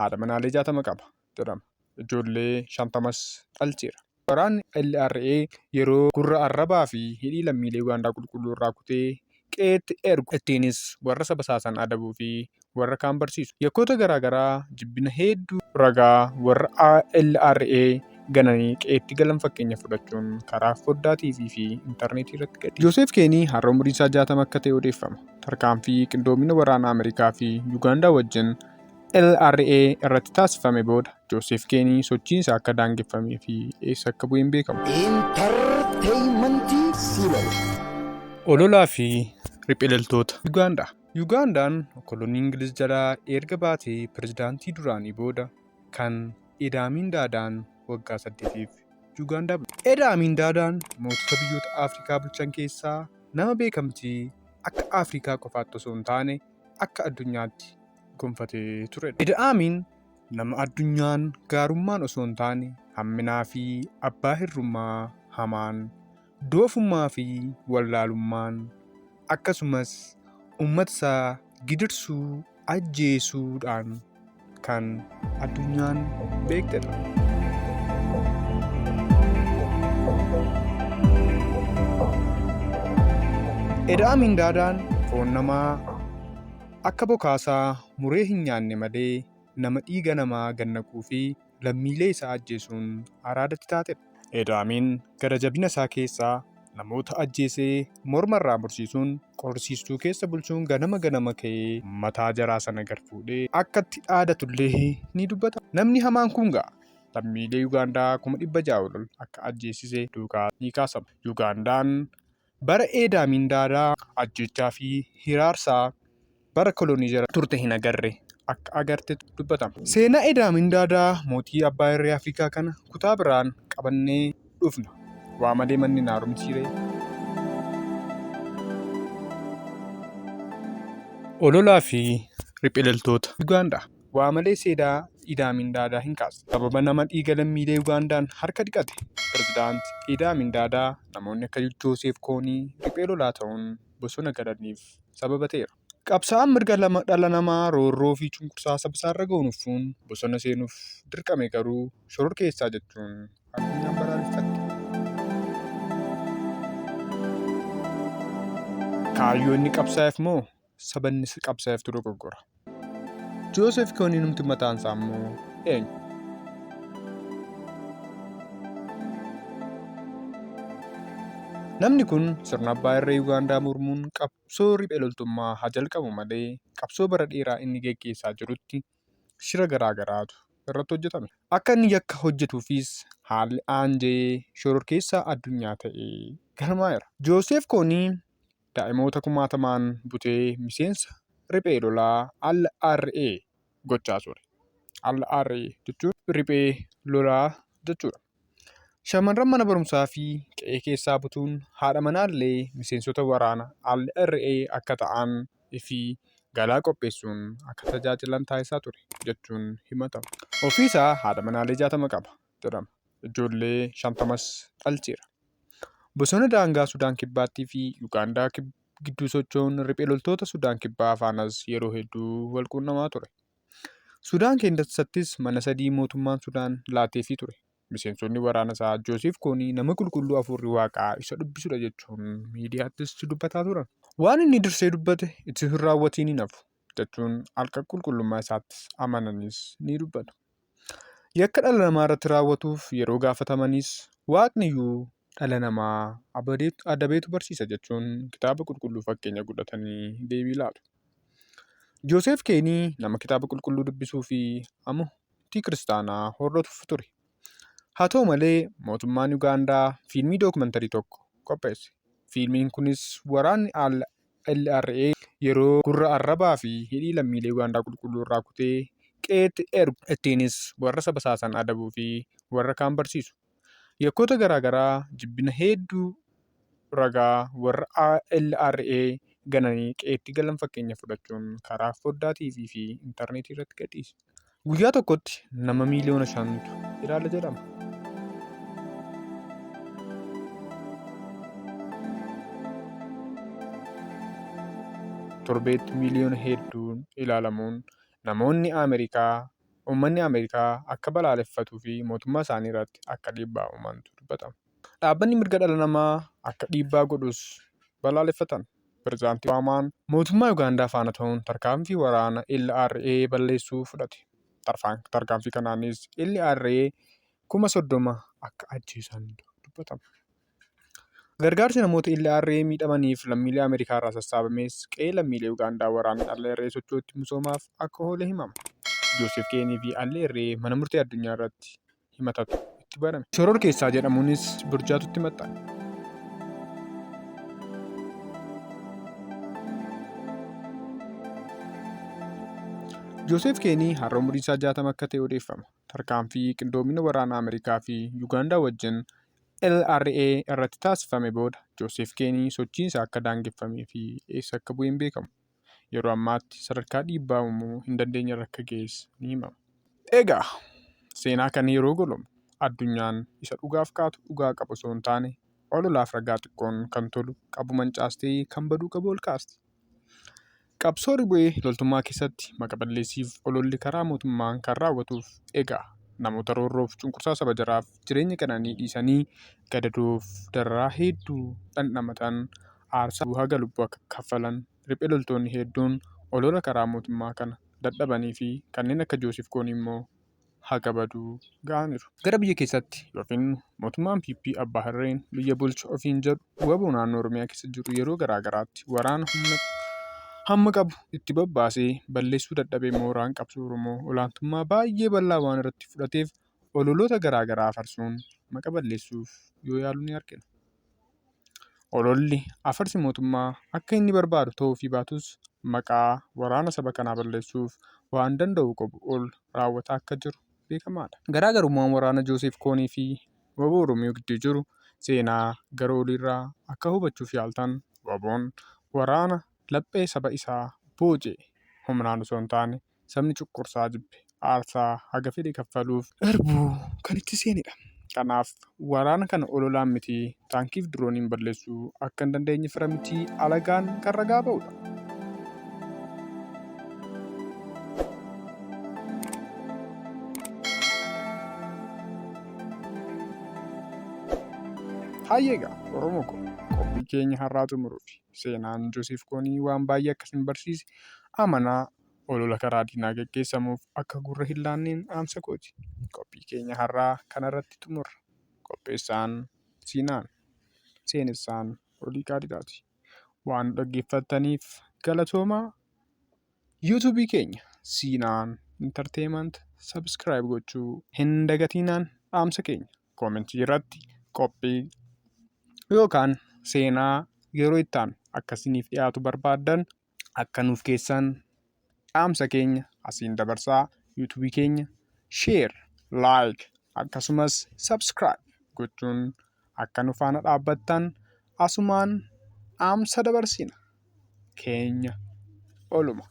Haadha manaalee 60 qaba jedhama. Ijoollee 50s dhalcheera. Waraanni LRA yeroo gurra arrabaa fi hidhii lammiilee Ugaandaa qulqulluu irraa kutee qe'eetti ergu. Ittiinis warra saba saasan adabuu fi warra kaan barsiisu. Yakkoota garaa garaa jibbina hedduu ragaa warra LRA gananii qe'eetti galan fakkeenya fudhachuun karaa foddaa TV fi intarneetii irratti gadhiisu. Jooseef Keenii har'a umriin isaa 60 akka ta'e odeeffama. Tarkaanfii qindoomina waraana Ameerikaa fi Yugaandaa wajjin LRA irratti taasifame booda Jooseef Keenii sochiin isaa akka daangeffamee fi eessa akka bu'e hin beekamu. Intarteeymentii Siilar. Ololaa fi Riphee Loltoota Yugaandaa. Yugaandaan kolonii Ingiliz jalaa erga baatee pirezidaantii duraanii booda kan Ed Amin Daadaan waggaa 8f Yugaandaa bulche. Ed Amin Daadaan mootota biyyoota Afrikaa bulchan keessaa nama beekamtii akka Afrikaa qofaatti osoo hin taane akka addunyaatti gonfatee turedha. Ed Amin nama addunyaan gaarummaan osoo hin taane hamminaa fi abbaa hirrummaa hamaan, doofummaa fi wallaalummaan akkasumas uummata isaa gidirsuu, ajjeesuudhaan kan addunyaan beektedha. Ed Amin Daadaan foon namaa akka bokaasaa muree hin nyaanne malee nama dhiiga namaa gad naquu fi lammiilee isaa ajjeesuun araadatti taatedha. Ed Amin gara jabina isaa keessaa namoota ajjeesee morma irraa mursiisuun qorrisiistuu keessa bulchuun ganama ganama ka'ee mataa jaraa sana gad fuudhee akka itti dhaadatullee ni dubbata. Namni hamaan kun ga'a lammiilee Yugaandaa 600,000 ol akka ajjeesise duukaa ni kaasama. Yugaandaan bara Ed Amin Daadaa ajjeechaa fi hiraarsaa bara kolonii jala turte hin agarre akka agartetu dubbatama. Seenaa Ed Amin Daadaa mootii abbaa irree Afrikaa kana kutaa biraan qabannee dhufna. Waa malee manni hin haaromsiiree? Ololaa fi riphee loltoota Ugaandaa. Waa malee seedaa Id Amin Daadaa hin kaasne. Sababa nama dhiiga lammiilee Ugaandaan harka dhiqate Pirezidaant Id Amin Daadaa namoonni akka Jooseef Koonii riphee lolaa ta'uun bosona galaniif sababa ta'eera. Qabsaa'aan mirga dhala namaa roorroo fi cunqursaa sabasaarra gahu nuffuun bosona seenuuf dirqame garuu shororkeessaa jechuun addunyaan balaaleffatte. Kaayyoo inni qabsaa'eef moo saba inni qabsaa'eeftu dogoggora? Jooseef Kooniinumti mataansaa immoo eenyu? Namni kun sirna abbaa irree Yugaandaa mormuun qabsoo riphee loltummaa haa jalqabu malee qabsoo bara dheeraa inni geggeessaa jirutti shira garaa garaatu irratti hojjetame. Akka inni yakka hojjetuufis haalli aanja'ee shororkeessaa addunyaa ta'ee galmaa'eera. Jooseef Koonii daa'imoota kumaatamaan butee miseensa riphee lolaa LRA gochaa ture. LRA jechuun riphee lolaa jechuudha. Shamarran mana barumsaa fi qe'ee keessaa butuun haadha manaallee miseensota waraana LRA akka ta'an fi galaa qopheessuun akka tajaajilan taasisaa ture jechuun himatama. Ofiisaa haadha manaalee 60 qaba jedhama. Ijoollee 50s dhalcheera. Bosona daangaa Sudaan Kibbaattii fi Yugaandaa gidduu socho'uun riphee loltoota Sudaan Kibbaa faanas yeroo hedduu wal quunnamaa ture. Sudaan keessattis mana sadii mootummaan Sudaan laateefii ture. Miseensonni waraana isaa Jooseef Koonii nama qulqulluu hafuurri waaqaa isa dubbisudha jechuun miidiyaattis dubbataa turan. Waan inni dursee dubbate itti hin raawwatiin hin hafu jechuun halkan qulqullummaa isaattis amananis ni dubbatu. Yakka dhala namaa irratti raawwatuuf yeroo gaafatamanis waaqni iyyuu dhala namaa adabeetu barsiisa jechuun kitaaba qulqulluu fakkeenya godhatanii deebii laatu. Jooseef Keenii nama Kitaaba Qulqulluu dubbisuu fi amantii Kiristaanaa hordofu ture. Haa ta'u malee mootummaan Ugaandaa fiilmii dookimantarii tokko qopheesse. Fiilmiin kunis waraanni LRA yeroo gurra arrabaa fi hidhii lammiilee Ugaandaa qulqulluu irraa kutee qe'eetti ergu. Ittiinis warra saba saasan adabuu fi warra kaan barsiisu. Yakkoota garaa garaa jibbina hedduu ragaa warra LRA gananii qe'eetti galan fakkeenya fudhachuun karaa foddaa TV fi intarneetii irratti gadhiise. Guyyaa tokkotti nama miiliyoona 5tu ilaala jedhama. Torbeetti miiliyoona hedduun ilaalamuun namoonni Ameerikaa Uummanni Ameerikaa akka balaaleffatuu fi mootummaa isaanii irratti akka dhiibbaa uumantu dubbatama. Dhaabbanni mirga dhala namaa akka dhiibbaa godhus balaaleffatan. Pirezidaantii Obaamaan mootummaa Ugaandaa faana ta'uun tarkaanfii waraana LRA balleessuu fudhate. Tarkaanfii kanaanis LRA 30,000 akka ajjeesan dubbatama. Gargaarsi namoota LRA miidhamaniif lammiilee Ameerikaa irraa sassaabames qe'ee lammiilee Ugaandaa waraanni LRA socho'utti misoomaaf akka oole himama. Jooseef Keenii fi LRA mana murtee addunyaa irratti himatatu itti baname. Shororkeessaa jedhamuunis burjaatu itti maxxane. Jooseef Keenii har'a umriin isaa 60 akka ta'e odeeffama. Tarkaanfii qindoomina waraana Ameerikaa fi Yugaandaa wajjin LRA irratti taasifame booda Jooseef Keenii sochiin isaa akka daangeffamee fi eessa akka bu'e hin beekamu. Yeroo ammaatti sadarkaa dhiibbaa uumuu hin dandeenyerra akka ga'es ni himama. Egaa seenaa kana yeroo golobnu addunyaan isa dhugaaf kaatu dhugaa qaba osoo hin taane ololaaf ragaa xiqqoon kan tolu qabu mancaastee kan baduu qabu ol kaasti. Qabsoo ribu'ee loltummaa keessatti maqa balleessiif ololli karaa mootummaan kan raawwatuuf egaa namoota roorroof cunqursaa saba jaraaf jireenya qananii dhiisanii gadadoof dararaa hedduu dhandhamatan aarsaa haga lubbuu akka kaffalan riphee loltoonni hedduun olola karaa mootummaa kana dadhabanii fi kanneen akka Jooseef Koonii immoo haga baduu ga'aniiru. Gara biyya keessatti yookiin mootummaan PP abbaa hirreen biyya bulchu ofiin jedhu wbo naannoo Oromiyaa keessa jiru yeroo garaa garaatti waraana humna hamma qabu itti bobbaasee balleessuu dadhabee mooraan qabsoo Oromoo olaantummaa baay'ee bal'aa waan irratti fudhateef ololoota garaa garaa afarsuun maqa balleessuuf yoo yaalu ni argina. Ololli afarsi mootummaa akka inni barbaadu ta'uufii baatus maqaa waraana saba kanaa balleessuuf waan danda'u qabu ol raawwataa akka jiru beekamaadha. Garaagarummaan waraana Jooseef Koonii fi wbo Oromiyaa gidduu jiru seenaa gara oliirraa akka hubachuuf yaaltan WBOn waraana laphee saba isaa booji'e humnaan osoo hin taane sabni cunqursaa jibbe aarsaa haga fedhe kaffaluuf irbuu kan itti seenedha. Kanaaf waraana kana ololaan mitii taankiif dirooniin balleessuu akka hin dandeenye fira mitii alagaan kan ragaa ba'udha. Hayyee egaa Oromoo koo qophii keenya har'aa xumuruufi seenaan Jooseef Koonii waan baay'ee akka isin barsiise amanaa olola karaa diinaa geggeessamuuf akka gurra hin laanneen dhaamsa kooti. Qophii keenya har'aa kanarratti xumurra. Qopheessaan Siinaan, seenessaan Oliiqaa Didhaati. Waan nu dhaggeeffattaniif galatoomaa. YouTube keenya Siinaan Entertainment subscribe gochuu hin dagatiinaan dhaamsa keenya. Koomentii irratti qophii yookaan seenaa yeroo itti aanu akka isiniif dhiyaatu barbaaddan akka nuuf keessan dhaamsa keenya asiin dabarsaa. YouTube keenya share, like akkasumas subscribe gochuun akka nu faana dhaabbattan asumaan dhaamsa dabarsina. Keenya oluma.